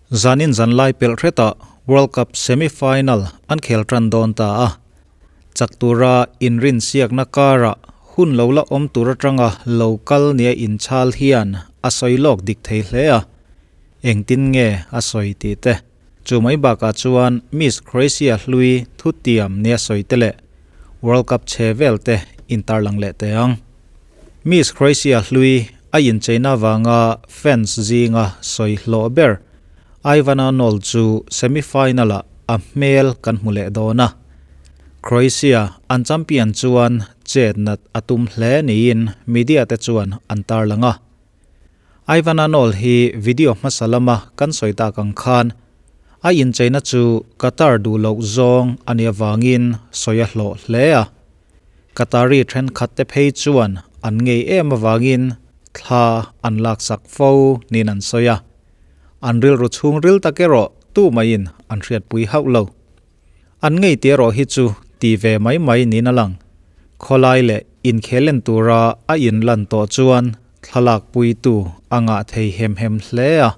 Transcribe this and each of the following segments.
Zanin zanlai pelh hretah World Cup semi-final an khel tan dawn ta a. Chak tura inrinsiakna karah hun lo la awm tur atanga lo kal nia inchhal hian a sawi lawk dik thei hle a. Engtin nge a sawi tih te? Chu mai bakah chuan Miss Croatia hlui thutiam nia sawi te leh World Cup che vel te intarlang leh teh ang. Miss Croatia hlui a incheina vanga fans zinga sawi hlawh ber Ivana Knoll chu semi-final-ah a hmel kan hmu leh dawn a. Croatia an champion chuan chet nat a tum hle niin media te chuan an tarlang a. Ivana Knoll hi video hmasa lama kan sawi tak ang khan a incheina chu Qatar duh loh zawng a nih avangin sawi a hlawh hle a. Qatari thenkhat te phei chuan an ngei em avangin thla an laksak fo niin an sawi a. An rilru chhungril tak erawh tu maiin an hriatpui hauh lo. An ngei tih erawh hi chu ti ve mai mai niin a lang. Khawlai leh inkhel en tura a inlan tawh chuan thlalak puitu a ngah thei hem hem hle a.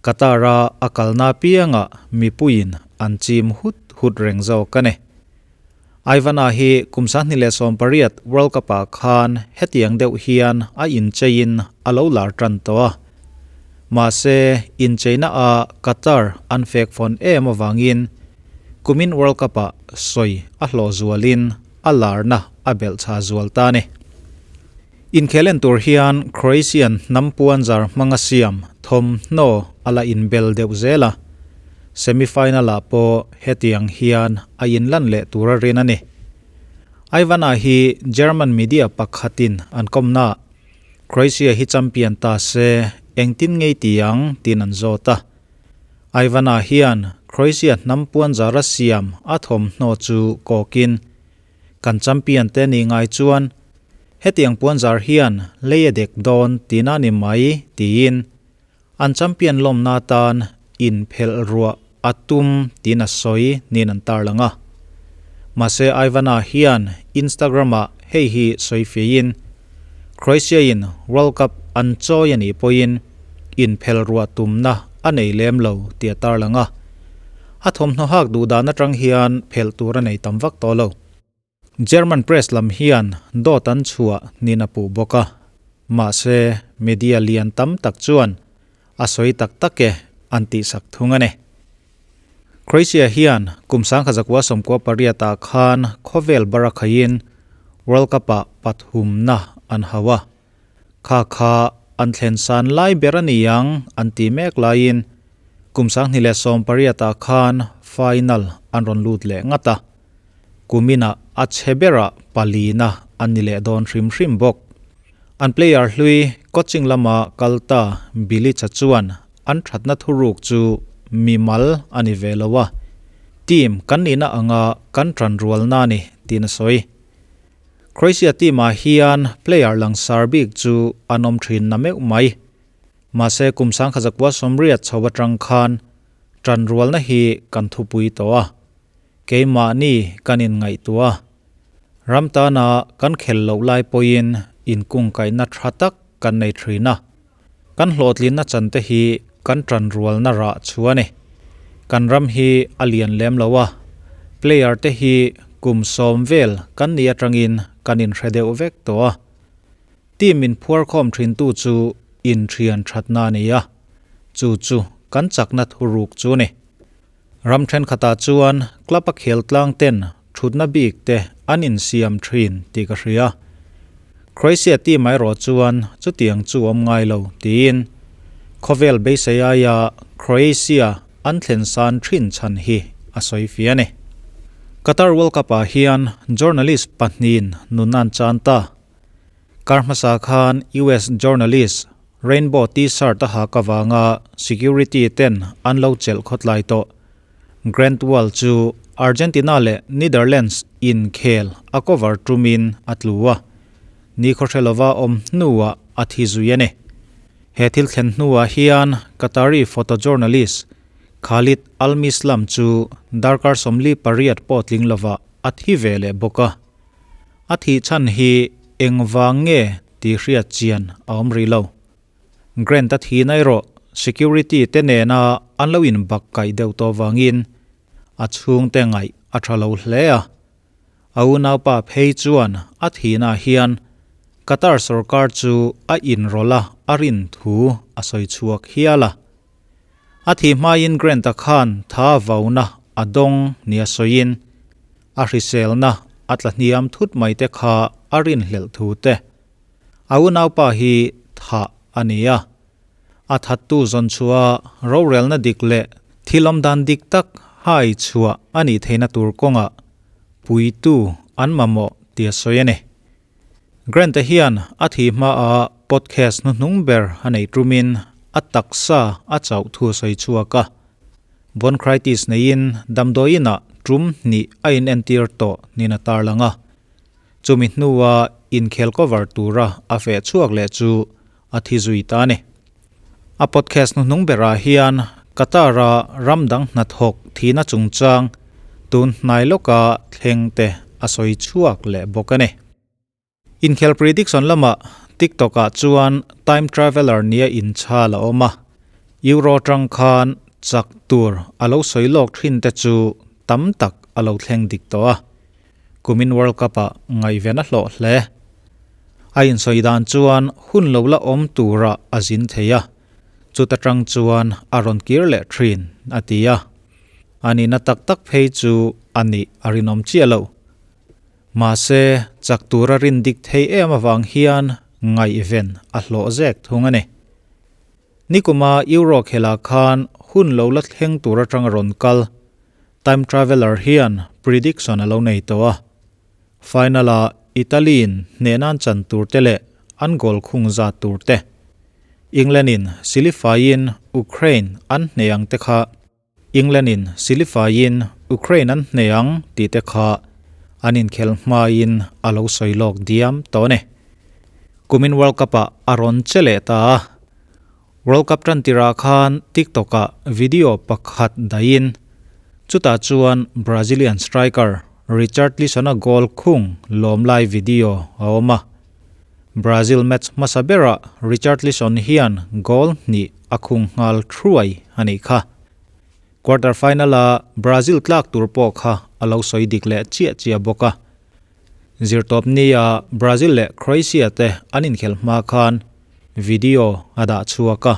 Qatar-a a kalna apiangah mipuiin an chim hut hut reng zawk a ni. Ivana hi kum 2018 World Cup-ah khan hetiang deuh hian a incheiin a lo lar tan tawh a. Mahse, incheina a Qatar an fek fawn em avangin kumin World Cup-ah sawi a hlawh zualin a larna a belhchha zual ta a ni. Inkhel en tur hian Croatian hnam puanzar hmanga siam thawmhnaw a la inbel deuh zel a, semi-final-ah pawh hetiang hian a inlan leh tur a rin a ni. Ivana hi German media pakhatin an kawmnaah Croatia hi champion ta se engtin ngei ti ang tiin an zawt a. Ivana hian Croatia hnam puanzara siam a thawmhnaw chu kawkin, Kan champion te ni ngai chuan hetiang puanzar hian lei a dek dawn tina ni mai tiin an champion lawmna atan inphelh ruah a tum tiin a sawi niin an tarlang a. Mahse Ivana hian Instagram-ah hei hi sawi fiahin, Croatia-in World Cup an chawi a nih pawhin inphelh ruah tumna a nei lem lo tih a tarlang a. A thawmhnaw hak duh dan atang hian phelh tur a nei tam vak tawh lo. German press lam hian dawt an chhuah niin a puh bawk a, mahse media lian tam tak chuan a sawi tak tak e an tihsak thung a ni. Croatia hian kum 1998 ah khan khawvel bar a khaiin World Cup-ah pathumna an hauh a, kha kha an thlen san lai ber a ni ang an ti mek laiin kum 2018 ah khan final an rawn lut leh ngat a. Kuminah a chhe berah palina an ni leh dawn hrim hrim bawk. An player hlui coaching lama kal ta Bilic-a chuan an thatna thuruk chu mimal a ni ve lo a, team kan nihna anga kan tan rualna a ni tiin a sawi. Croatia team-ah hian player langsar bik chu an awm thin na meuh mai. Mahse kum 1980 chho atang khan tan rualna hi kan thupui tawh a. Keimahni kan inngaihtuah a, ram tana kan khel loh lai pawhin inkungkaihna tha tak kan nei thin a. Kan hlawhtlinna chan te hi kan tanrualna rah chu a ni. Kan ram hi a lian lem lo a, player te hi kum 10 vel kan nih atangin kan inhre deuh vek tawh a. Team inphuarkhawm thintu chu inthian thatna a ni a, chu chu kan chakna thuruk chu a ni. Ram thenkhatah chuan club a khel tlang ten thutna bik te an insiam thin tih ka hria. Croatia team erawh chuan chutiang chu awm ngai lo tiin khawvel beisei aia Croatia an thlen san thin chhan hi a sawi fia a ni. Qatar World Cup ah hian journalist pahnihin nun an chan ta. Kar hmasa khan US journalist Rainbow T-shirt a hak avanga security ten an lo chelh khawtlai tawh. Grant Wahl chu Argentina leh Netherlands inkhel a cover tumin a tlu a, ni khawhre lova awm hnuah a thi zui a ni. He thil thlen hnuah hian Qatari photojournalist Khalid Al-Mislam chu darkar 48 pawh tling lovah a thi ve leh bawk a. A thih chhan hi engvang nge tih hriat chian a awm rih lo. Grant a thihna erawh security te nena an lo inbakkaih deuh tawh vangin a chhungte ngaih a tha lo hle a. A unaupa phei chuan a thihnaah hian Qatar sorkar chu a inrawlh a a rin thu a sawi chhuak hial a. A thih hmain Grant-a khan tha vauna a dawng nia sawiin a hriselna a tla hniam thut mai te kha a rinhlelh thu te. A unaupa hi thah a ni a. A thattu zawn chhuah rorelna dik leh thil awmdan dik tak hai chhuah a nih theihna tur kawngah puitu an mamawh tih a sawi a ni. Grant-a hian a thih hmaah podcast hnuhnung ber a neih tumin a taksa a chauh thu a sawi chhuak a. Bronchitis neiin damdawiinah tum hnih a inentir tawh niin a tarlang a. Chumi hnua inkhel cover tura a feh chhuak leh chu a thi zui ta a ni. A podcast hnuhnung berah hian Qatar-a ram dang hnathawk thihna chungchang tun hnai lawka thleng te a sawi chhuak leh bawk a ni. Inkhel prediction lamah TikTok-ah chuan time traveller nia inchhal a awm a, Euro tang khan chak tur a lo sawi lawk thin te chu tam tak a lo thleng dik tawh a. Kumin World Cup-ah ngaihven a hlawh hle. A insawi dan chuan hun lo la awm turah a zin thei a, chuta tang chuan a rawn kir leh thin, a ti a. A nihna tak tak phei chu a nih a rinawm chiah lo. Mahse, chak tura rin dik thei em avang hian ngaihven a hlawh zek thung a ni. Nikuma Euro khelah khan hun lo la thleng tur atanga rawn kal Time Traveller hian prediction a lo nei tawh a. Final-ah Italy-in hnehna an chan tur te leh an goal khung zat tur te, England-in silifaiin Ukraine an hneh ang te kha England-in silifaiin Ukraine an hneh ang tih te kha an inkhel hmain a lo sawi lawk diam tawh a ni. Kumin World Cup-ah a rawn che leh ta a. World Cup tan tirah khan TikTok-ah video pakhat dahin chutah chuan Brazilian striker Richarlison-a goal khung lawm lai video a awm a. Brazil match hmasa berah Richarlison hian goal hnih a khung nghal thuai a nih kha. Quarter final-a Brazil tlak tur pawh kha a lo sawi dik leh chiah chiah bawk a. Zirtawp nia Brazil leh Croatia te an inkhelh hma khan video a dah chhuak a.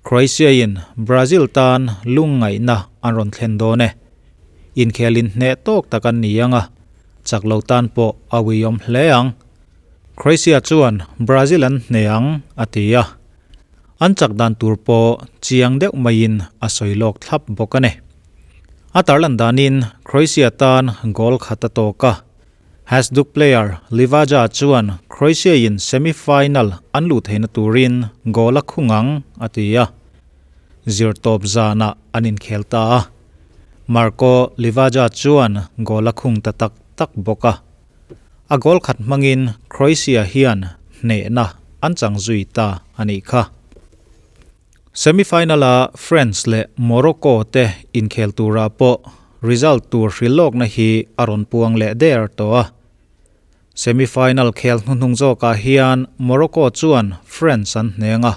Croatia in Brazil tan lungngaihna an rawn thlen dawn e. Inkhel inhneh tawk tak an ni ang a, chak lo tan pawh a uiawm hle ang. Croatia chuan Brazil an hneh ang a ti a. An chak dan tur pawh chiang deuh maiin a sawi lawk thlap bawk a ni. A tarlan danin Croatia tan goal khat a tawk a, Hajduk player Livaja chuan Croatia-in semi-final an luh theihna turin goal a khung ang a ti a, zirtawp zanah an inkhel ta a, Marko Livaja chuan goal a khung ta tak tak bawk a, a goal khat hmangin Croatia hian hnehna an chang zui ta a nih kha. Semi-final-a France leh Morocco te inkhel turah pawh result tur hrilhlawkna hi a rawn puang leh der tawh a. Semi-final khel hnuhnung zawkah hian Morocco chuan France an hneng a.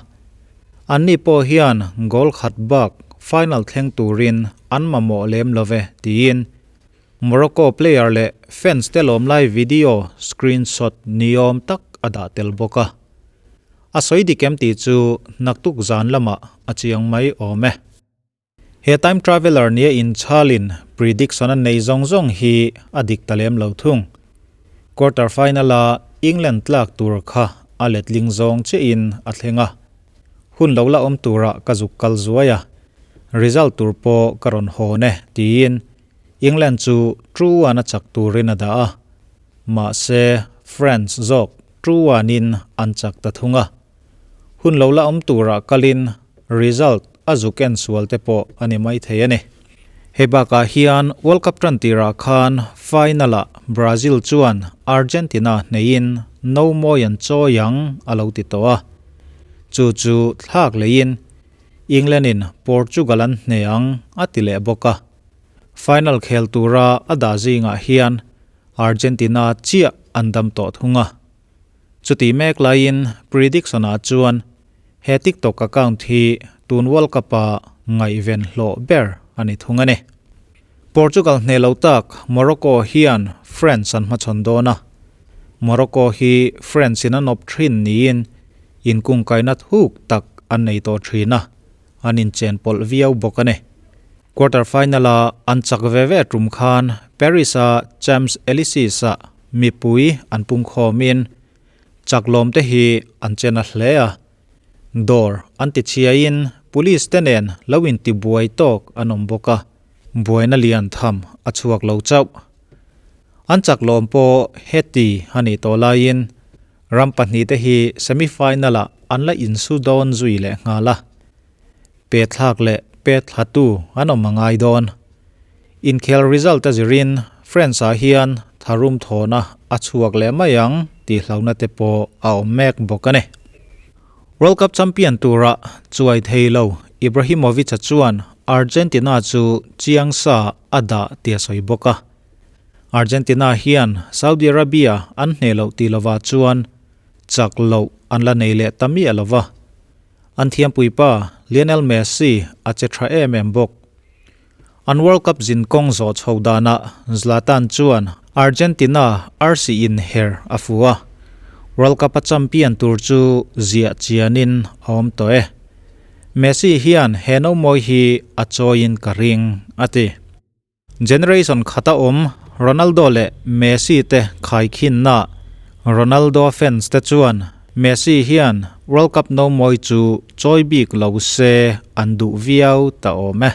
Anni pawh hian goal khat bak final thleng turin an mamawh lem lo ve tiin Morocco player leh fans te lawm lai video screenshot niawm tak a dah tel bawk a. A sawi dik em tih chu naktuk zan lamah a chiang mai awm e. He time traveller nia inchhalin prediction a nei zawng zawng hi a dik ta lem lo thung. Quarter final-a England tlak tur kha a letling zawng chiahin a thleng a. Hun lo la awm turah ka zuk kal zuai a, result tur pawh ka rawn hawn e tiin England chu 2-1 a chak turin a dah a, mahse France zawk 2-1 in an chak ta thung a. Hun lo la awm turah kalin result a zuk en sual te pawh a ni mai thei a ni. Hei bakah hian World Cup tan tirah khan final-ah Brazil chuan Argentina hneihin no mawi an chawi ang a lo ti tawh a. Chu chu thlak leiin England-in Portugal an hneh ang a ti leh bawk a. Final khel tura a dah zingah hian Argentina chiah an dam tawh thung a. Chutih mek laiin prediction-ah chuan he TikTok account hi tun World Cup-a ngaihven hlawh ber a ni thung a ni. Portugal hneh lo tak Morocco hian France an hmachhawn dawn a. Morocco hi France in an awp thin niin inkungkaina thuk tak an nei tawh thin a, an inchen pawlh viau bawk a ni. Quarter final-a an chak ve ve tum khan Paris-a Champs Elysees-ah mipui an pungkhawmin chak lawmte hi an chen a hle a. Dawr an ti chhiaiin police te nen lo inti buai tawk an awm bawk a, buaina lian tham a chhuak lo chauh. An chak lawm pawh heti a nih tawh laiin ram pahnihte hi semi-final-ah an la insu dawn zui leh nghal a. Pe thlak leh pe thlatu an awm a ngai dawn. Inkhel result a zirin France-ah hian tharum thawhna a chhuak leh mai ang tih hlauhna te pawh a awm mek bawk a ni. World Cup champion tura chuai thei lo Ibrahimovic-a chuan Argentina chu chiang sa a dah tih a sawi bawk a. Argentina hian Saudi Arabia an hneh loh tih lovah chuan chak loh an la nei leh ta miah lo va. An thiampuipa Lionel Messi a che tha em em bawk. An World Cup zin kawng zawh chho danah Zlatan chuan Argentina arsi in her a fu a, World Cup a champion tur chu ziah chianin a awm tawh e. Messi hian he nomawi hi a chawiin ka ring, a ti. Generation khata awm Ronaldo leh Messi te khaikhinna Ronaldo fans te chuan Messi hian World Cup nomawi chu chawi bik lo se an duh viau ta awm e.